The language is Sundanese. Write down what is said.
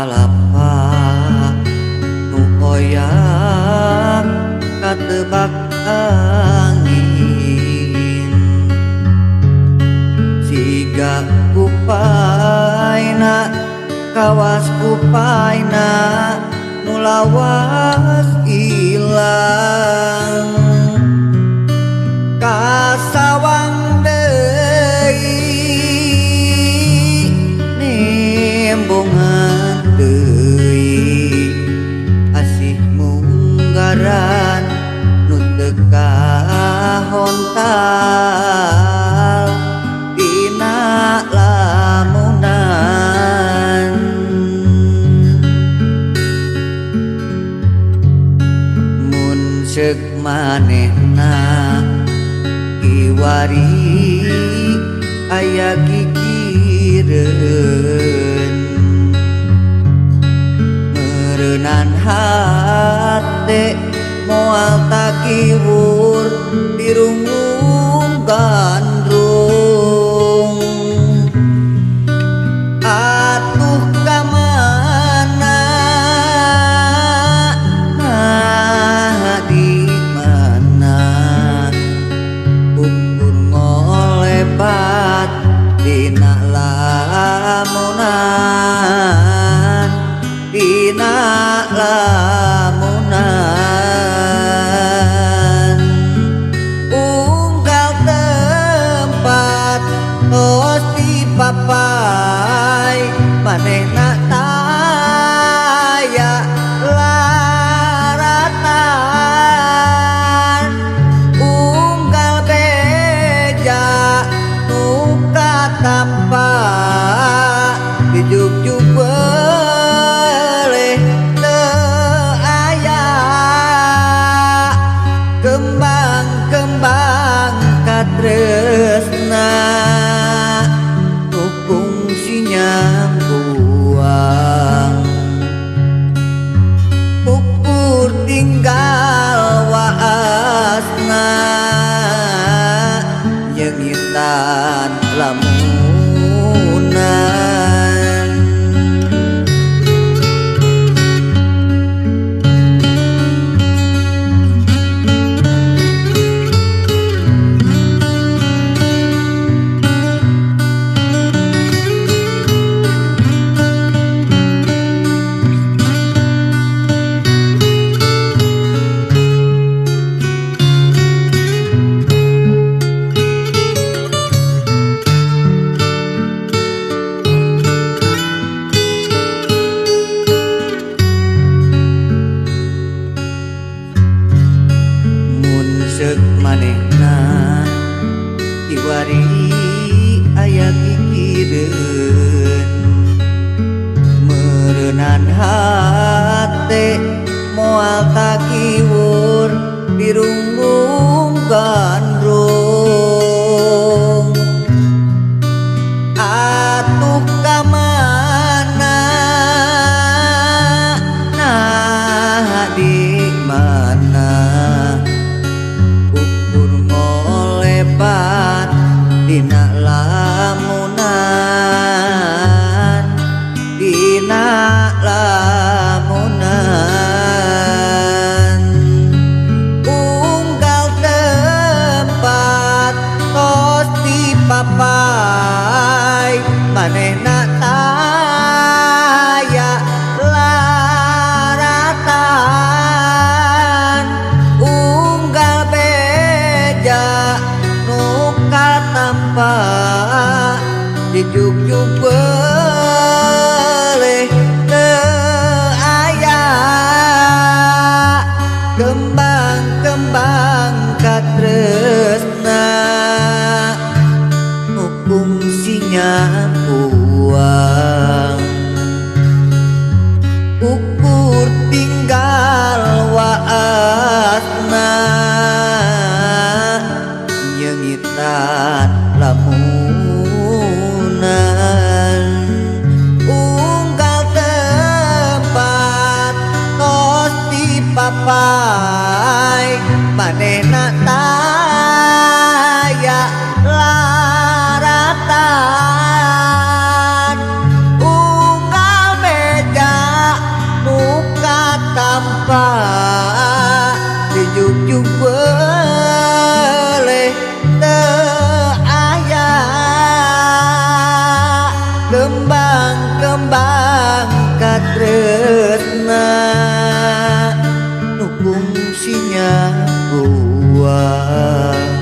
kalapa nu hoyang katebak angin. Siga kupaina kawas kupaina nu lawas ilang. Kasawang deui nembongan deui asih munggaran nu teu kahontal dina lamunan. Mun seuk manehna kiwari aya gigireun, meureunan hate moal takiwur dirungung gandrung. Atuh ka mana nah di mana ukur ngolebat dina lamunan, dina lamunan. Unggal tempat tos dipapai manehna taya laratan. Unggal beja nu katampa dijugjug weleh teu aya. Kembang-kembang katresna nu kungsinya buang, ukur tinggal waasna nyengitan lamunan. Mun seuk manehna kiwari aya gigireun, meureunan hate moal takiwur dirunggung gandrung. Atuh ka mana nah di mana ukur ngolebat dina lamunan, dina lamunan. Unggal tempat tos dipapai manehna taya laratan. Unggal beja nu katampa dijugjug weleh teu aya. Kembang-kembang katresna nu kungsinya buang, ukur tinggal waasna nyengitan lamunan. Unggal tempat tos dipapai manehna taya laratan. Unggal beja Kembang-kembang katresna nu kungsinya buang.